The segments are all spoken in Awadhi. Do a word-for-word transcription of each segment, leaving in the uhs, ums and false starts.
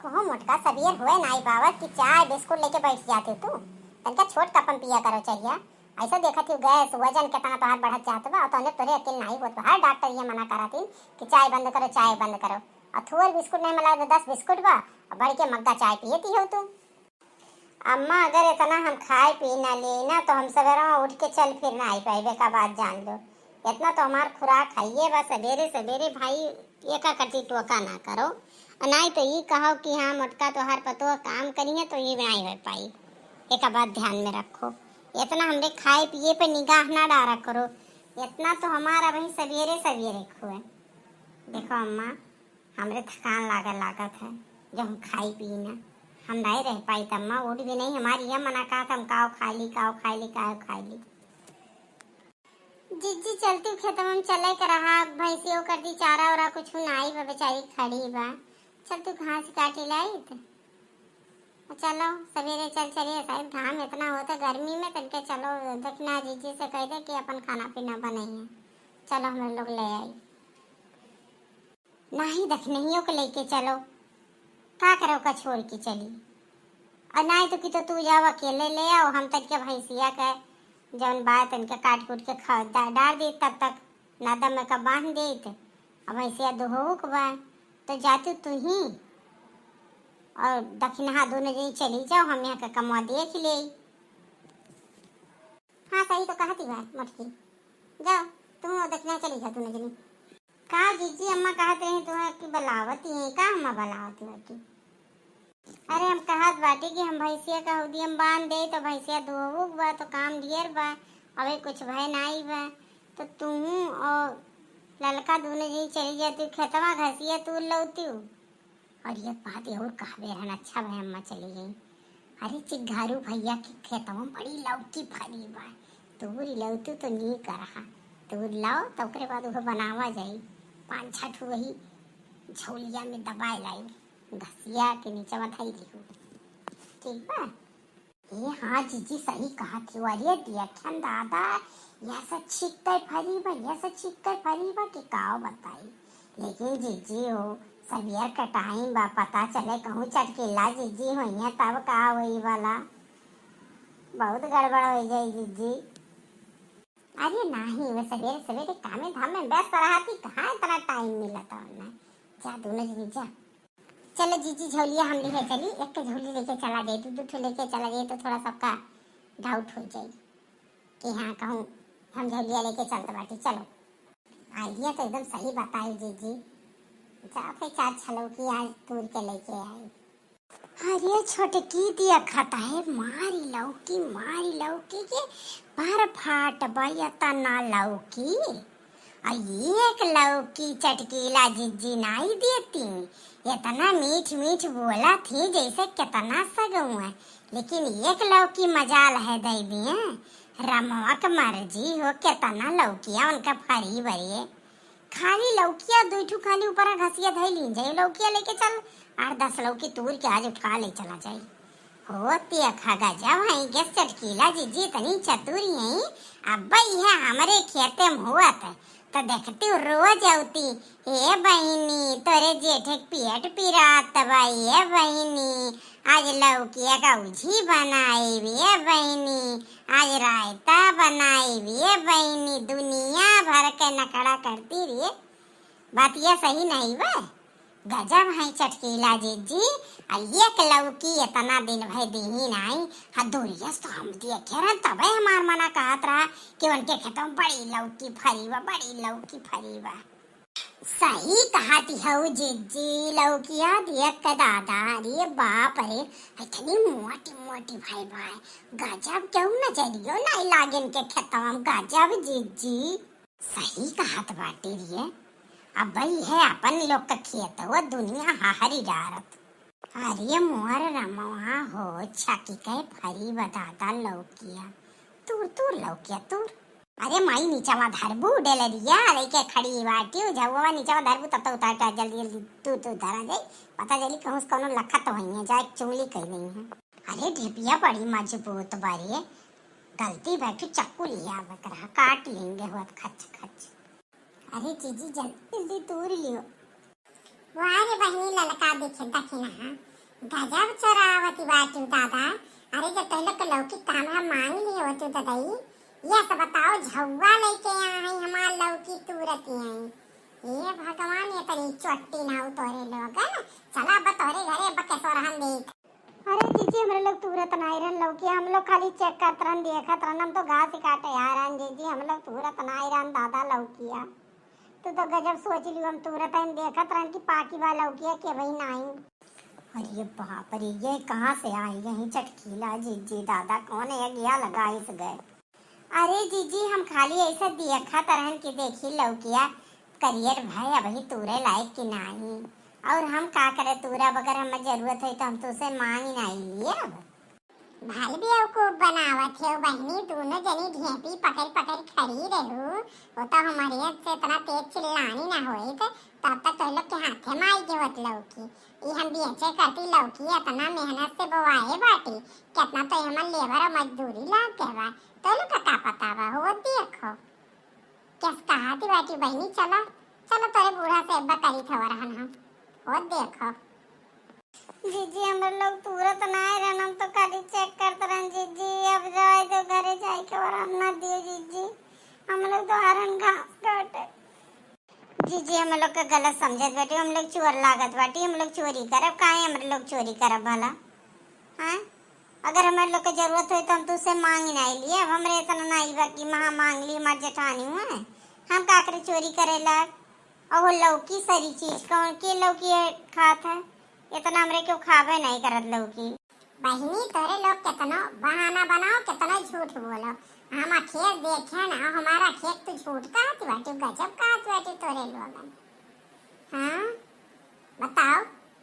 कहो मोटका, सबेर होए नाई पावत कि चाय बिस्कुट लेके बैठ जाती तू। तनका छोट कप में पिया करो चाहिए। ऐसा देखत ही गैस वजन कितना तोहार बढ़त जात बा, और तोने तोरे अकेल नाई होत बा। हर डॉक्टर ये मना करत ही कि चाय बंद करो, चाय बंद करो। और थोर बिस्कुट नहीं मिला तो दस बिस्कुट बा, और बढ़ के मग्गा चाय पियती हो तू। अम्मा, अगर इतना हम खाए पी ना ले ना, तो हम सवेरे में उठ के चल फिर ना आई पाइबे का बात जान लो। इतना तो हमार खुराक हइये बा, सबेरे सबेरे भाई एका कटी टोका ना करो। और नाई तो ई कहो कि हाँ मोटका तोहार पतोह काम करिए तो ये नाई हो पाई। एका बात ध्यान में रखो, इतना हमरे खाए पिए पे निगाह ना डारा करो। इतना तो हमारा भाई सबेरे सबेरे खुए। देखो अम्मा, हमरे थकान लागे लागत है, जो हम खाई पी ना, हम नहीं रह पाई। तम्मा उठ भी नहीं, हमारी यह मना कहा था हम काव खा ली, काव खा ली, काव खा ली। जिज्जी चलती खेत में चले के रहा, भैंसियों कर दी चारा ओरा, कुछ नाई बा, बेचारी खड़ी बा। चल तू घास काटी लाई त। चलो सबेरे चल चलिए, शायद घाम इतना होता गर्मी में, तनके चलो दखिना जिज्जी से कह दे कि अपन खाना पीना बनाइए, चलो हम लोग ले आई। नाही दखिनहियों के लेके चलो, का करो का छोड़ के चली। और नाही तो कि तो तू जाओ अकेले ले आओ, हम तनके भैंसिया के जौन बा तनके काट कूट के खा डा-, डार दी, तब तक नादा में का बांध देत। अब भैंसिया दुहू के बा तो जातू तू ही और दखिनहा दोनों जनी चली जाओ, हम यहाँ का कमवा देख ले। हाँ सही तो कहती बा मोटकी, जाओ तुम दखिनहा चली जाओ दोनों जनी। का जिज्जी अम्मा कहत रही तुहे कि बलावत ही का अम्मा बलावत ही बाटी? अरे हम कहत बाटी कि हम भैंसिया का हौदी हम बांध दे तो भैंसिया दुहू के बा तो काम ढेर बा, अबे कुछ भय नाई बा। तो तू और ललका दोनों जनी चली जाती खेतवा घसिया तू लौती। और एक बात और कहबे रहन, अच्छा भाई अम्मा चली गई। अरे चिघारू भैया के खेतवा में बड़ी लौकी फरी बा, तूर लौतू तो नीक रहा, तूर लाओ तो ओकरे बाद उहो बनावा जाई। पाँच छठ वही झौलिया में दबाए लाई, घसिया के नीचे धई लिहू, ठीक बा? ए हाँ जिज्जी सही कहत ही। अरे देखन दादा, यह से छिक्के फरी बा, यह से छिक्के फरी बा कि काव बताई। लेकिन जिज्जी हो, सबियर के टाइम बा, पता चले कहूँ चटकीला जिज्जी होइहैं तब का होई वाला, बहुत गड़बड़ हो जाई जिज्जी। अरे नाही, वे सवेरे सवेरे कामे धाम में व्यस्त रहती, कहाँ इतना टाइम मिलत है उन्हें। जा दोनों जनी जा। चलो जीजी, झौलिया हम लेके चली, एक के झौली लेके चला जाए, दू दू ठो लेके चला जाए तो थोड़ा सबका डाउट हो जाए कि हाँ कहूँ हम झौलिया लेके चलते बाटी। चलो, आइडिया तो एकदम सही बताई जीजी। जाओ फिर चार छलौकी आज तूर के लेके आई। अरे छोटकी दिया खाता है, मारी लौकी, मारी लौकी के भर फाट बा एतना लौकी। आ एक लौकी चटकीला जिज्जी नाई देती, इतना मीठ मीठ बोला थी जैसे कितना सगुआ, लेकिन एक लौकी मजाल है दे दिए। रमवा के मर्जी हो, कितना लौकिया उनका फरी बरे। खाली लौकिया दुई ठू खाली ऊपर घसिया धई लीन जाए, लौकिया लेके चल, आठ दस लौकी तूर के आज उठा ले चला जाए। होती अखा गजब है गैस चटकीला जिज्जी, इतनी चतुरी है। अब यह हमरे खेते में हुआ त, त देखती रोज आउती, "ए बहिनी, तोरे जेठे के पेट पिरात बा, ए बहिनी, आज लौकिया का उझी बनाई, ए बहिनी, आज रायता बनाई, ए बहिनी।" दुनिया भर के नखड़ा करती रे। बतिया सही नहीं बा। गजब है चटकीला जिज्जी, आ एक लौकी इतना दिन भर दीही नाई। हाँ, दूरिया से तो हम देखे रहन, तबे हमार मना कहत रहा कि उनके खेतों में बड़ी लौकी फरी बा, बड़ी लौकी फरी बा। सही कहती हऊ जिज्जी, लौकिया देख के दादा, अरे बाप रे, इतनी मोटी मोटी भाई भाई, गजब केहू नजरियो नहीं लागे इनके खेतवा में, गजब जिज्जी। सही कहत बाटी रे, अब भाई है अपन लोग का खेत हो, दुनिया हाहरी डारत। अरे मोर रमवा हो, छकी के फरी बा दादा लौकिया, तूर तूर लौकिया तूर। अरे माई नीचवा धरबू डेलरिया लेके खड़ी बाटी, झउवा नीचवा धरबू तब तो उतार के जल्दी जल्दी तू तू धरा जाई, पता चली कहूँ से कौनो लखत होई है, जाए चुगली कही नहीं है। अरे ढेपिया बड़ी मजबूत बारी, गलती बैठी चक्कू लिया बकरा काट लेंगे हुआ खच खच। अरे जीजी जल्दी जल्दी तूर लियो। वाह रे बहिनी ललका देखे दखिनहा, गजब चोरावती बाटू दादा। अरे, जब तोहरे लोग के लौकी तामरा मांग लिए होतू ददई, यस बताओ, झउआ लइके आई हमार लौकी तूरती आई। हे भगवान, ये तनी चोट्टी ना हो तोहरे लोगन। चला अब तोहरे घरे अब के सोरहन देत। अरे जीजी, हमरे लोग तूरत नाई रहन लौकी, हम लोग खाली check करत रहन, देखत रहन, हम तो घास ही काटे आ रहन जीजी, हम लोग तूरत नाई रहन दादा लौकिया। तू तो गजब सोच लियो, हम तूरत हन, देखत रहन कि पाकी बा लौकिया के भाई नाई। अरे बाप रे, ये कहाँ से आई यही चटकीला जीजी दादा, कौन है गया लगा इस गए? अरे जीजी, हम खाली ऐसे देखत रहन कि देखी लौकिया करियर भाई अबही तूरे लायक कि नाई, और हम का करे तूरा, अगर हमें जरूरत है तो हम तुझसे मांग ही नहीं लिए अब। भल बेवकूफ बनावत है बहनी, दोनों जनी ढेपी पकड़ पकड़ खड़ी रहू, वो तो हमारे से इतना तेज चिल्लानी ना होइत, तब तक तो लोग के हाथे में आई के होत लौकी। ई हम बेचे करती लौकी, इतना मेहनत से बोआए बाटी, कितना तो हमर लेबर और मजदूरी लाग गए बा, तो लोग का का पता बा, हो देखो। कस कहा थी बाटी बहनी, चलो, चलो तोरे बूढ़ा से अब्बा करी थवर हन हम, हो देखो। जीजी, हमरे लोग तुरत ना आए रहन, हम तो खाली check करत रहन जीजी। अब जाए तो घरे जाए के वरना दियो जीजी, हम लोग तो हरन घास काटे। जीजी, हम लोग के गलत समझत बाटी, हम लोग चोर लागत बाटी, हम लोग चोरी करब, काहे हमरे लोग चोरी करब भला? हाँ, अगर हमरे लोग के जरूरत होई तो हम तुझसे मांग ही नहीं लिए। अब हमरे इतना नहीं बा कि महा मांग ली, हमार जेठानी हुआ है, हम का करे चोरी करे लाग। और वो लौकी सरी चीज, कौन के लौकी है खात है? इतना हमरे क्यों खाबे नहीं करत लौकी। बहिनी, तोरे लोग केतनो बहाना बनाओ, केतनो झूठ बोलो, हम खेत देखे ना, हमारा खेत तू झूठ कहत बाटी, गजब कहत बाटी तोरे लोगन। हाँ, बताओ,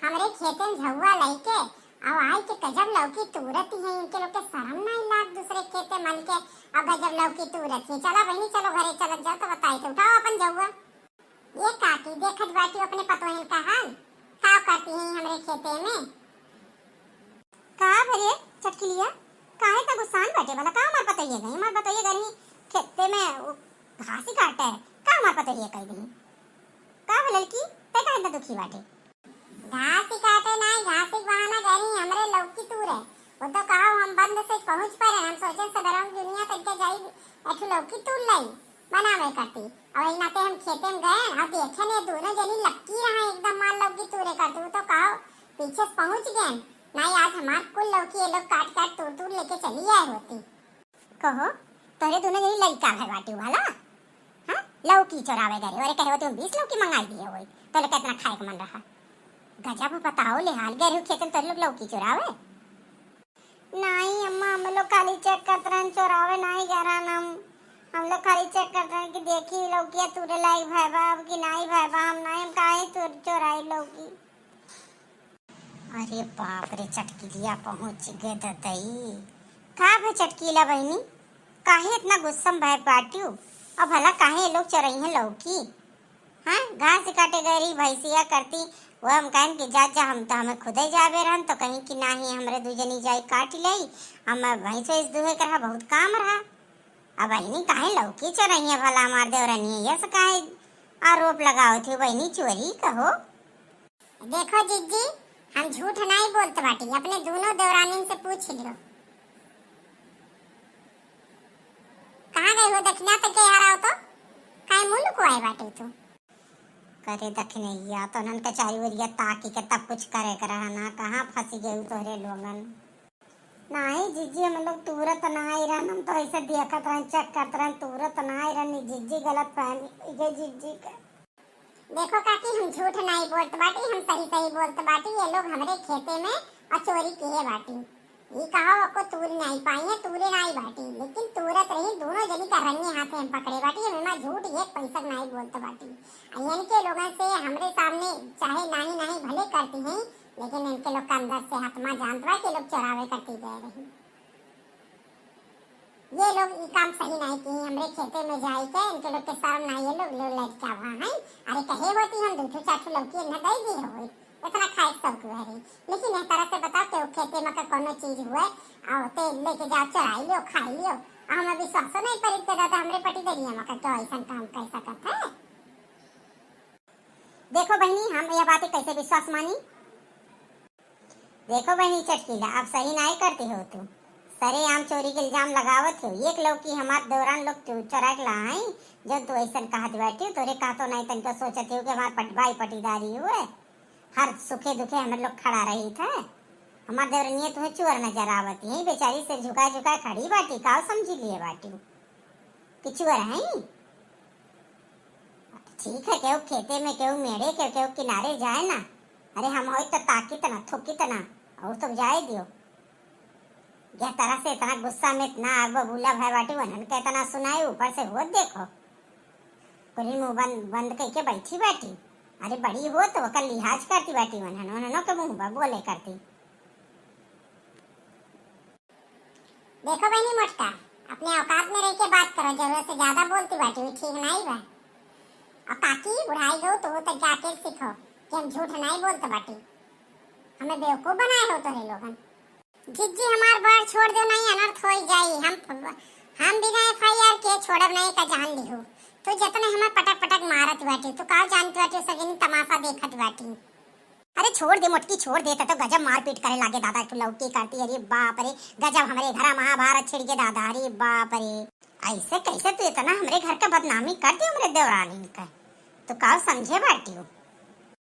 हमरे खेते में झउआ लइके, अब आई के गजब लौकी तूरत ही है, इनके लोग के शर्म नहीं लाग दूसरे खेते मल के, अब गजब लौकी तूरत ही। चला बहिनी, चलो घरे चलत जाओ तो बताई तो उठाओ अपन झउआ। ये काकी, देखत बाटी अपने पतोहन का हाल, का करती हैं हमरे खेते में? का भरे चटकिलिया, काहे का गुस्सान बाटे भला? का हमार पतोहिए गई, हमार पतोहिए गई खेते में उ घास ही काटे, का हमार पतोहिए कह दी? का भले की, ते का इतना दुखी बाटे? घास ही काटे नाई, घास ही बहाना गई, हमरे लौकी तूरे। वो तो कहा हम बंद से पहुँच पड़े, हम सोचे सदरम दुनिया तक के जाई, एठू लौकी तूर लाई। बनावे करती। और वही नाते हम खेते में गए और देखे ने दोनों जनी लक्की रहा एकदम मार लौकी तूरे करती। वो तो कहो पीछे से पहुँच गए। नहीं आज हमार कुल लौकी ये लोग काट काट तूर तूर लेके चली आए होती। कहो तोरे दोनों जनी लड़का है बाटी वाला? हाँ, लौकी चोरावे गए और कहे होती हम बीस लौकी मंगाई दिए होई। तोले कितना खाए के मन रहा। गजब बताओ ले हाल गए हो खेते में तोरे लोग लौकी चोरावे। नाई अम्मा, हम लोग खाली check करत रहन, चोरावे नाई गए रहन हम। हम लोग खाली check करत रहन कि देखी लौकिया तूरे लायक भय बा अब कि नाई भय बा, हम नाई, हम काहे चोर-, चोराई लौकी। अरे बाप रे, चटकिलिया पहुँच गए ददई। का भे चटकीला बहिनी, काहे इतना गुस्सा में भय बाटियो? अब भला काहे ये लोग चोरई हैं लौकी? हाँ, घास काटे गए रही भैंसिया करती, वो हम कहन कि जा, जा, हम तो हमें खुदे जाबे रहन, तो कहीं कि नाही, हमरे दू जनी जाई काट लई, हम भैंसो इस दूहे के रहा, बहुत काम रहा। अब बहिनी काहे लौकी चोरइया भला हमार देवरनिया, यस काहे आरोप लगावत हो बहिनी, चोरी कहो? देखो जिज्जी, हम झूठ नाही बोलत बाटी, अपने दोनों देवरानिन से पूछ लियो। कहाँ गई हो दखिना, तो के हराओ तो? काहे मुंह लुकवाए बाटे तू? करे दखिनैया, तो उन्हन के चारी ओरिया ताकी के तब कुछ करे के रहा ना, कहाँ फंसी गई तोहरे लोगन? नाही जिज्जी, हम लोग तुरत नाही रहन, हम तो ऐसे देखत रहन, check करत रहन, तुरत नाही रहन, जिज्जी गलत फहमी हो गई जिज्जी के। देखो काकी, हम झूठ नाही बोलत बाटी, हम सही सही बोलत बाटी। ये लोग हमरे खेते में और चोरी किए बाटी। ई कहो को तूर नाही पाई है, तूरे नाही बाटी, लेकिन तूरत रही दोनों जनी का रंगे हाथे हम पकड़े बाटी। हम एमा झूठ एक पैसा नाही बोलत बाटी। आ इनके लोगन से हमरे सामने चाहे नाही नाही भले करती हैं, लेकिन इनके लोग का अंदर से आत्मा जानत बा कि लोग चोरावे करती गए रही। ये लोग ई काम सही नाही किए, हमरे खेते में जाई के, इनके लोग के शर्म नाही, ये लोग, लोग लड़का हुआ है। अरे कहे होती हम दू ठो चार ठो लौकी इन्हें दे दिए हो, इतना खाए के शौक हुआ रही। लेकिन इस तरह से बताओ कि वो खेते में का कोनो चीज हुए, और ते लेके जाओ, चुराई लियो, खाई लियो, और हमें विश्वासो नाही पड़ी के दादा हमरे पटी दरिया में का क्यों ऐसा काम कर सकत है। देखो बहिनी, हम यह बातें कैसे विश्वास मानी? देखो बहिनी चटकीला, अब सही नाई करती हो तू। सरेआम चोरी के इल्जाम लगावत हो। एक लौकी हमार देवरान लोग चो-, चोरा के ला आई, जौन तू ऐसन कहत बाटी, तोरे कहतो नाई तनिको सोचत हो कि हमार पटवाई पटीदारी हुए। हर सुखे दुखे हमरे लोग खड़ा रही था। हमार देवरनिया तुम्हें चोर नजर आवत है, बेचारी सिर झुका झुका खड़ी बाटी, काव समझी लिए बाटी कि चोर है? ठीक है, केहू खेते में, केहू मेड़े के, केहू किनारे जाए ना। अरे हम होई तो ताकित ना, थुकित ना, और तो जाए दियो। यह तरह से इतना गुस्सा में इतना आग बबूला भय बाटी, वनन के इतना सुनाए, ऊपर से होत देखो। कुली मुंह बंद, बंद कइके बैठी बाटी। अरे बड़ी होत, ओकर लिहाज करती बाटी, वनन, वननो के मुंह बा बोले करती। देखो बहिनी मोटका, अपने औकात में रह के बात करो, जरूरत से ज्यादा बोलती बाटी, उ ठीक नाई बा। और काकी, बुढ़ाई गो, तू तो जाके सीखो कि हम झूठ नाई बोलते बाटी, हमें बेवकूफ बनाए हो तोरे लोगन। जिज्जी हमार बार छोड़ दो, नाई अनर्थ होई जाई। हम, हम बिना F I R के छोड़ब नाई का जान लिहू। तू जतने हमें पटक पटक मारत बाटी, तू का जानत बाटी, सगनी तमाशा देखत बाटी। अरे छोड़ दे मोटकी, छोड़ दे, त तो गजब मारपीट करे लागे दादा, तू लौकी काटी, अरे बाप रे, गजब हमरे घरा महाभारत छिड़ गे दादा, अरे बाप रे। ऐसे कैसे तू इतना हमरे घर का बदनामी कर दियो हमरे देवरानी का, तू का समझे बाटियो?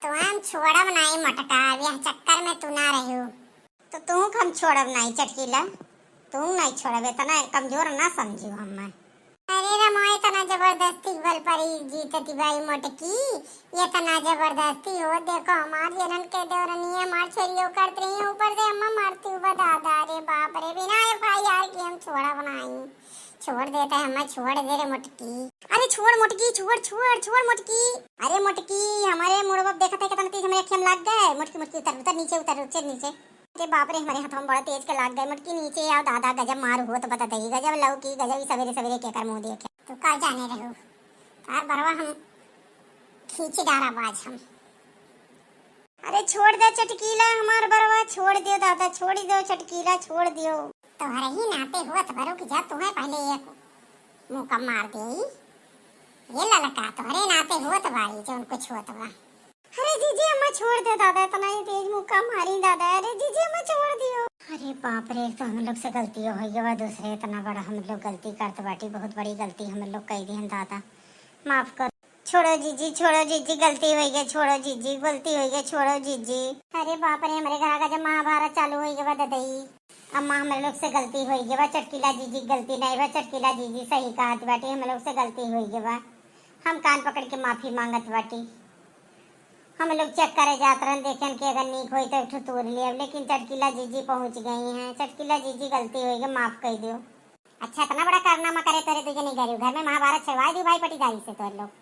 तो हम छोड़ब नाई मोटका, अब यह चक्कर में तू ना रहियो। तो तू हम छोड़ब नाई चटकीला, तू नाई छोड़ब, इतना कमजोर ना समझियो हमें। अरे रमो, इतना जबरदस्ती के बल पर ही जीतती बाई मोटकी, इतना जबरदस्ती हो। देखो हमार जनन के देवरनी हमार छोरियो करत रही, ऊपर से अम्मा मारती हुआ दादा, अरे बाप रे, बिना F I R के हम छोड़ब नाई, छोड़ देते हमें, छोड़ दे रे मोटकी। अरे छोड़ मोटकी, छोड़, छोड़, छोड़ मोटकी। अरे मोटकी, हमारे मुड़वा देखत है कितना तेज हमारे अखिया में लग गए। मोटकी, मोटकी उतर, उतर नीचे, उतर, उतर नीचे। अरे बाप रे, हमारे हाथों में बड़ा तेज के लाग गए। मोटकी नीचे आओ दादा, गजब मार हुआ तो बता दही, गजब लौकी, गजब ही सवेरे सवेरे के कर मुंह देखे। तू का जाने रहू, तार बरवा हम खींच डारा बाज हम। अरे छोड़ दे चटकीला, हमार बरवा छोड़ दियो दादा, छोड़ ही दो चटकीला, छोड़ दियो। तोहरे ही नाते हुआ तो बरू की जा, तुम्हें पहले एक मुक्का मार दे। ये ललका, तोहरे नाते हुआ तो बारी जो उनको छुआ तो बा। अरे जीजी अम्मा छोड़ दे दादा, इतना ही तेज मुक्का मारी दादा। अरे जीजी अम्मा छोड़ दियो। अरे बाप रे, एक तो हम लोग से गलती हो गई बा, दूसरे इतना बड़ा हम लोग गलती करत बाटी, बहुत बड़ी गलती हम लोग कह दी दादा, माफ कर। छोड़ो जीजी, छोड़ो जीजी, गलती होई गई, छोड़ो जीजी, गलती होई गई, छोड़ो जीजी। अरे बाप रे, हमरे घर का जब महाभारत चालू होई गई बा ददई। अम्मा, हमरे लोग से गलती होई गई बा, चटकीला जीजी गलती नहीं बा, चटकीला जीजी सही कहत बाटी, हमरे लोग से गलती होई गई बा। हम कान पकड़ के माफी मांगत बाटी। हम लोग चेक करे जात रहन, देखेन कि अगर नीक होई तो एक ठो तोड़ लिया, लेकिन चटकीला जीजी पहुंच गई हैं। चटकीला जीजी गलती होई गई, माफ कर दियो। अच्छा, इतना बड़ा कारनामा करे तोरे दू जने गरीब घर में महाभारत छेड़वाई दी भाई पटीदारी से तोर लोग।